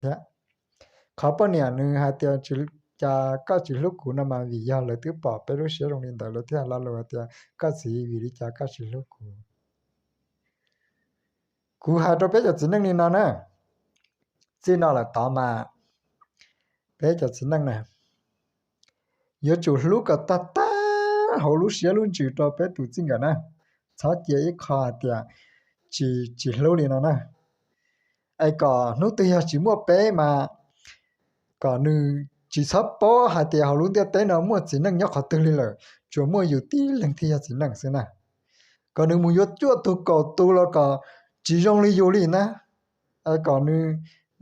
thiab. Qhov poj niam nws hais tias, cas koj tsis hlub kuv no mas vim yog lawv twb pom peb lub siab zoo li ntawd lawv thiaj lo lus hais tias koj txiv, vim li cas koj tsis hlub kuv? Kuv hais rau peb cov txiv neej li no na, txij no lawm tod mas peb cov txiv neej na yuav tsum hlub kom tag tag hauv lub siab lub ntsws rau peb tus txij nkawm na. Txhob cia ib qho hais tias tsis, tsis hlub li no na. Es kom hnub twg yog tsis muaj peb mas kom nws tsis txhob paub hais tias hauv lub ntiaj teb no muaj txiv neej nyob qhov twg li lawm, tsuas muaj yus tib leeg thiaj yog txiv neej xwb na. Kom nws mus yuav cuaj tug kaum tus los kom tsis zoo li yus li na. Kom nws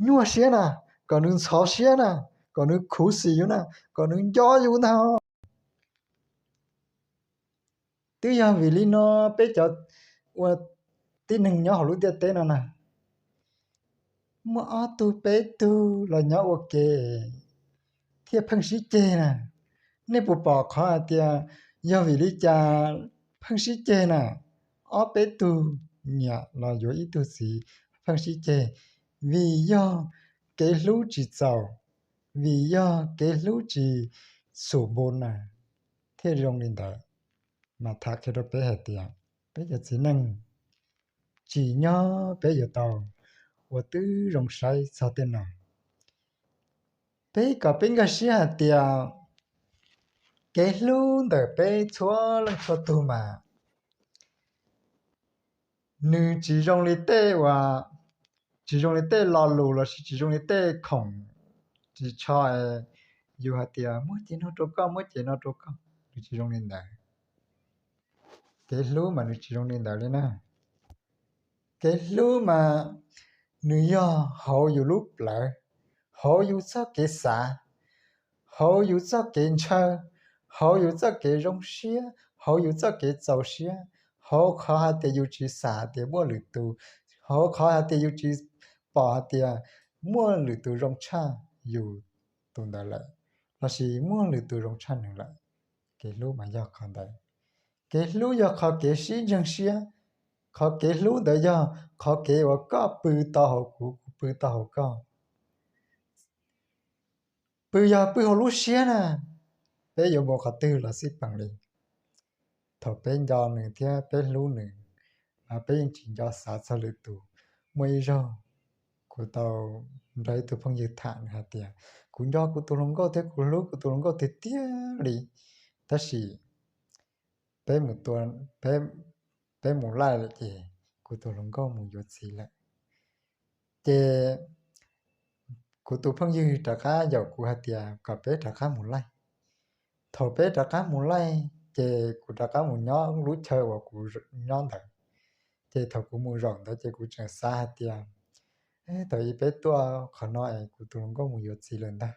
nyuaj siab na, kom nws ntxhov siab na, kom nws khuv xim yus na, kom nws nco yus ntag. Twb yog vim li no peb cov ua tib neeg nyob hauv lub ntiaj teb no na, muaj ob tug peb tug los nyob ua ke thiaj pheej sib ceg na. Nej puas pom qhov hais tias yog vim li cas pheej sib ceg na? Ob peb tug niam los yuav ib tug txiv pheej sib ceg, vim yog kev hlub tsis txaus, vim yog kev hlub tsis xum npu na, thiaj zoo li ntawd. Mas tham qhia rau peb hais tias peb cov txiv neej tsim nyog peb yuav tau ua tib zoo saib txog tej no. Peb kom peb nkag siab hais tias kev hlub ntawm peb txhua leej txhua tug mas nws tsis zoo li tej uas, tsis zoo li tej lo lus lossis tsis zoo li tej khoom tsis tsho yus hais tias muab cev no rau koj, muab cev no rau koj, nws tsis zoo li ntawd. Kev hlub mas nws tsis zoo li ntawd li na. Kev hlub mas nws yog hauv yus lub plawv, hauv yus txoj kev xav, hauv yus txoj kev ntshaw, hauv yus txoj kev zoo siab, hauv yus txoj kev txaus siab, hauv qhov hais tias yus tsis xav tias muaj lwm tus, hauv qhov hais tias yus tsis pom hais tias muaj lwm tus zoo tshaj yus tus ntawd lawm, lossis muaj lwm tus zoo tshaj nws lawm. Kev hlub mas yog qhov ntawd. Kev hlub yog qhov kev sib ntseeg siab. Qhov kev hlub ntawd yog qhov kev uas koj pw tau hauv kuv, kuv pw tau hauv koj. Pw yog pw hauv lub siab na, peb yuav mus qhov twg los xij peem li. Thaum peb nco nws thiab peb hlub nws, mas peb yeej tsis nco xav txog lwm tus. Muaj ib zaug kuv tau nrog ib tug phooj ywg tham, nws hais tias kuv nco kuv tus hluas nkauj thiab kuv hlub kuv tus hluas nkauj tiag tiag li, tab sis peb mus tua, peb, peb mus laij lawm ces kuv tus hluas nkauj mus yuav txiv lawm. Ces kuv tus phooj ywg rov qab yaum kuv hais tias kom peb rov qab mus laij. Thaum peb rov qab mus laij ces kuv rov qab mus nyob lub chaw uas kuv nyob ntawd. Ces thaum kuv mus zaum ntawd ces kuv tseem xav hais tias, thaum ub peb tuaj qhov no es kuv tus hluas nkauj mus yuav txiv lawm ntag.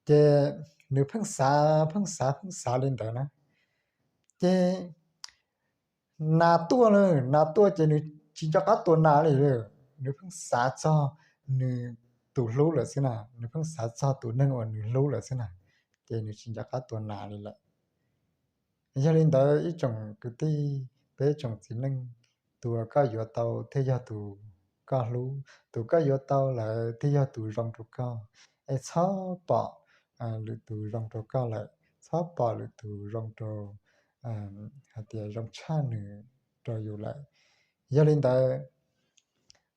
Ces nws pheej xav, pheej xav, pheej xav li ntawd na. Ces nas tuaj na, nas tuaj ces nws tsis nco qab tua nas li. Nws pheej xav txog nws tus hlub lawm xwb na, nws pheej xav txog tus neeg uas nws hlub lawm xwb na, ces nws tsis nco qab tua nas li lawm. Yog li ntawd ib tsoom kwv tij, peb tsoom txiv neej, tus uas koj yuav tau thiaj yog tus koj hlub, tus koj yuav tau lawm thiaj yog tus zoo rau koj. Es txhob pom lwm tus zoo rau koj lawm, txhob pom lwm tus zoo rau, hais tias zoo tshaj nws rau yus lawm. Yog li ntawd,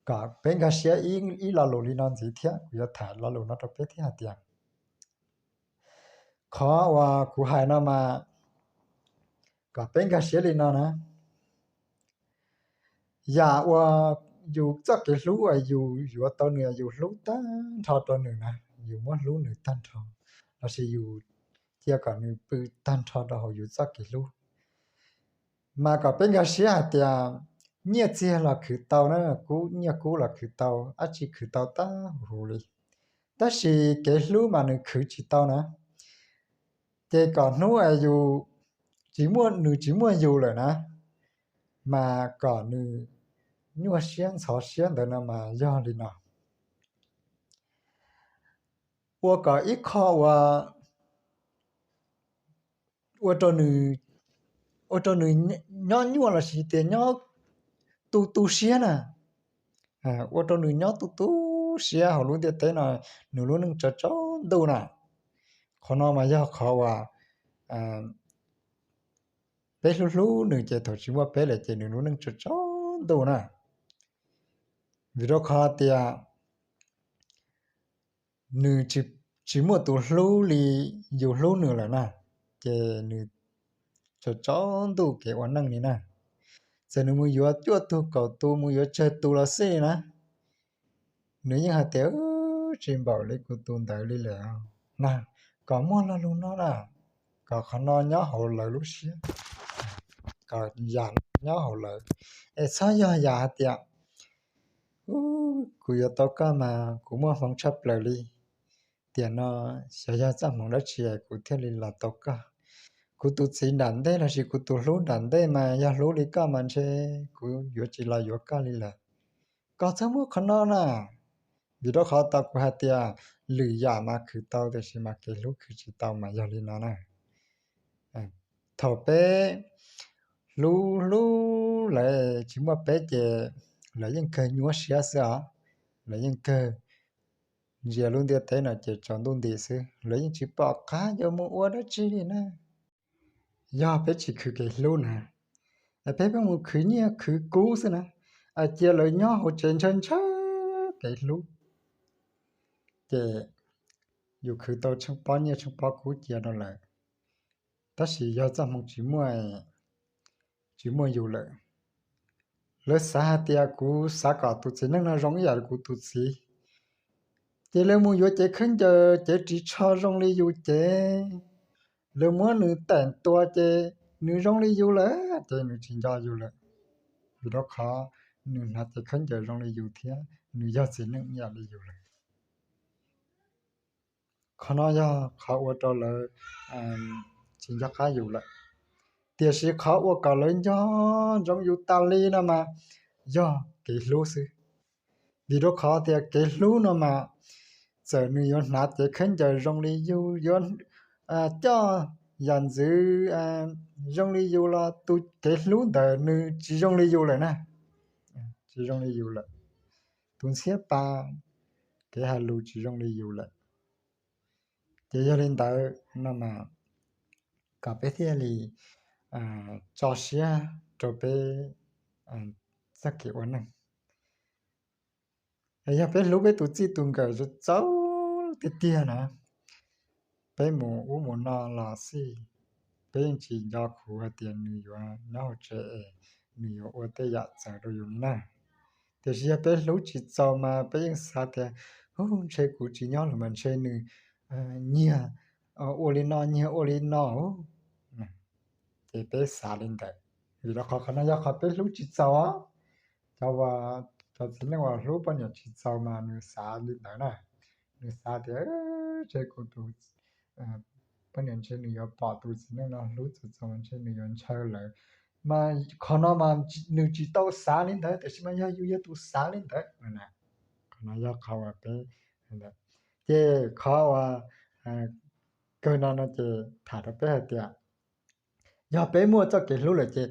kom peb nkag siab ib lo lus li no ntxiv thiab, kuv yuav tham lo lus no rau peb thiab hais tias, qhov uas kuv hais no mas kom peb nkag siab li no na. Yam uas yus txoj kev hlub uas yus yuav tau nws, yus hlub tag nrho rau nws na, yus muab hlub nws tag nrho, lossis yus cia kom nws pw tag nrho rau hauv yus txoj kev hlub, mas kom peb nkag siab hais tias nyiaj txiag los khwv tau na, kub, nyiaj kub los khwv tau, dab tsi khwv tau tag huv li. Tab sis kev hlub mas nws khwv tsis tau na. Ces kom hnub uas yus tsis muaj, nws tsis muaj yus lawm na, mas kom nws nyuaj siab ntxhov siab ntawd no mas yog li no. Ua kom ib qho uas ua rau nws, ua rau nws nyob nyuaj lossis tias nyob tu tu siab na, ua rau nws nyob tu tu siab hauv lub ntiaj teb no, nws lub neej tsaus tsaus ntuj na. Qhov no mas yog qhov uas peb hlub hlub nws ces thaum tsis muaj peb lawm ces nws lub neej tsaus tsaus ntuj na. Vim rau qhov tias nws tsis muaj tus hlub li yus hlub nws lawm na, ces nws tsaus tsaus ntuj kev ua neej li na. Txawm nws mus yuav cuaj tug kaum tus, mus yuav tsawg tus los xij li na, nws yeej hais tias tsis npaum li kuv tus ntawd li lawm na. Kom muaj lo lus no na, kom qhov no nyob hauv lawv lub siab, kom yam no nyob hauv lawv. Es txhob yog yam hais tias kuv yuav tau koj mas kuv muaj hmoov tshaj plaws li, tiam no xyov yog txoj hmoov dab tsi kuv thiaj li los tau koj. Kuv tus txiv nram ntej lossis kuv tus hlub nram ntej mas yog hlub li koj mas ntshe kuv yuav tsis los yuav koj li lawm. Koj txhob muaj qhov no na, vim rau qhov tau kuv hais tias lwm yam mas khwv tau tiam sis mas kev hlub khwv tsis tau mas yog li no na. Thaum peb hlub hlub lawv tsis muaj peb ces lawv yeej kawg nyuaj siab xwb os. Lawv yeej kawg ntsia lub ntiaj teb no ces tsaus ntuj nti xwb, lawv yeej tsis pom qab yuav mus ua dab tsi li na. Yog peb tsis khwv kev hlub na, peb pheej mus khwv nyiaj khwv kub xwb na, cia lawv nyob hauv tsev ntshaw ntshaw kev hlub, ces yus khwv tau tsheej pob nyiaj tsheej pob kub cia rau lawv, tab sis yog txoj hmoov tsis muaj, tsis muaj yus lawm. Lawv xav hais tias kuv xav kom tus txiv neej no zoo ib yam li kuv tus txiv, ces lawv mus yuav cev khaub ncaws cev ris tsho zoo li yus ces lawv muab nws teem tua ces nws zoo li yus lawm ces nws tsis nco yus lawm, vim rau qhov nws hnav cev khaub ncaws zoo li yus thiab nws yog txiv neej ib yam li yus lawm. Qhov no yog qhov ua rau lawv tsis nco qab yus lawm. Tiam sis qhov ua kom lawv nco ntsoov yus tas li no mas yog kev hlub xwb. Vim rau qhov tias kev hlub no mas txawm nws yuav hnav cev khaub ncaws zoo li yus, yuav coj yam ntxwv zoo li yus los tus kev hlub ntawd nws tsis zoo li yus lawm na. Tsis zoo li yus lawm. Tus ntxhiab pa kev hais lus tsis zoo li yus lawm. Ces yog li ntawd no mas kom peb thiaj li tso siab rau peb txoj kev ua neej. Yog peb hlub peb tus txij tus nkawm txaus tiag tiag na, peb mus ub mus no los xij, peb yeej tsis nco khuv hais tias nws yuav nyob hauv tsev es nws yuav ua tej yam txawv rau yus li na. Tiam sis yog peb hlub tsis txaus mas peb yeej xav tias, hu, ntshe kuv tsis nyob lawm mas ntshe nws nyiag ua li no nyiag ua li no. Ces peb xav li ntawd, vim rau qhov qhov no yog qhov peb hlub tsis txaus. Cov, cov txiv neej uas hlub poj niam tsis txaus mas nws xav li ntawd na. Nws xav tias, ntshe kuv tus poj niam ntshe nws yuav pom tus txiv neej no hlub txaus txaus mas ntshe nws yuav ntshaw lawm. Mas qhov no mas nws tsis tau xav li ntawd tiam sis mas yog yus yog tus xav li ntawd. Qhov no yog qhov uas peb, ces qhov uas kawg no no ces tham rau peb hais tias yog peb muaj txoj kev hlub lawm ces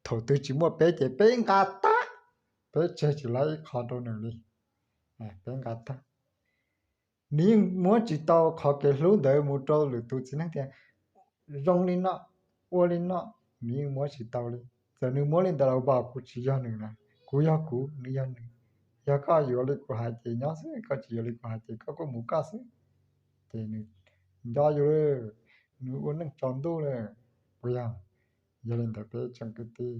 thaum twg tsis muaj peb ces peb nqa tag, peb tseg tsis laib ib qho rau nws li. Peb nqa tag, nws yeej muab tsis tau qhov kev hlub ntawd mus rau lwm tus txiv neej tias zoo li no, ua li no, nws yeej muab tsis tau li. Txawm nws muab li ntawd los pom kuv tsis yog nws na, kuv yog kuv, nws yog nws. Yog koj yuav li kuv hais ces nyob xwb, koj tsis yuav li kuv hais ces koj kuj mus koj xwb. Ces nws nco yus lawm, nws ua neej tsaus ntuj lawm, puas yog? Yog li ntawd peb tsoom kwv tij,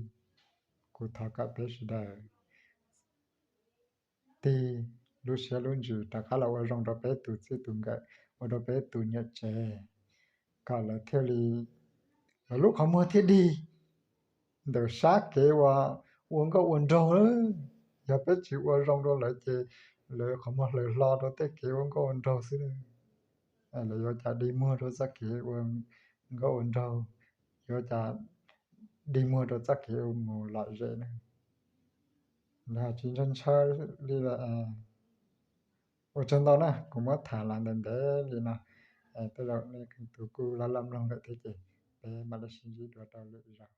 kuv thov kom peb sawv daws tig lub siab lub ntsws rov qab los ua zoo rau peb tus txij tus nkawm, ua rau peb tus niam tsev, kom lawv thiaj li, lawv lub qhov muag thiaj dig ntawm sab kev uas ua nkauj ua nraug. Yog peb tsis ua zoo rau lawv ces lawv qhov muag hlaws hlo rau tej kev ua nkauj ua nraug xwb. Lawv yuav cas dig muag rau txoj kev ua nkauj ua nraug, yuav cas dig muag rau txoj kev ua mus lom zem na. Lawv tsis ntshaw ntshaw li lawm. Ua tsaug ntau na, kuv muab tham los ntev ntev li no, tej zaum nej tus kuj laj laj mloog lawm thiab ces peb mam li sib ntsib dua rau lwm zaus.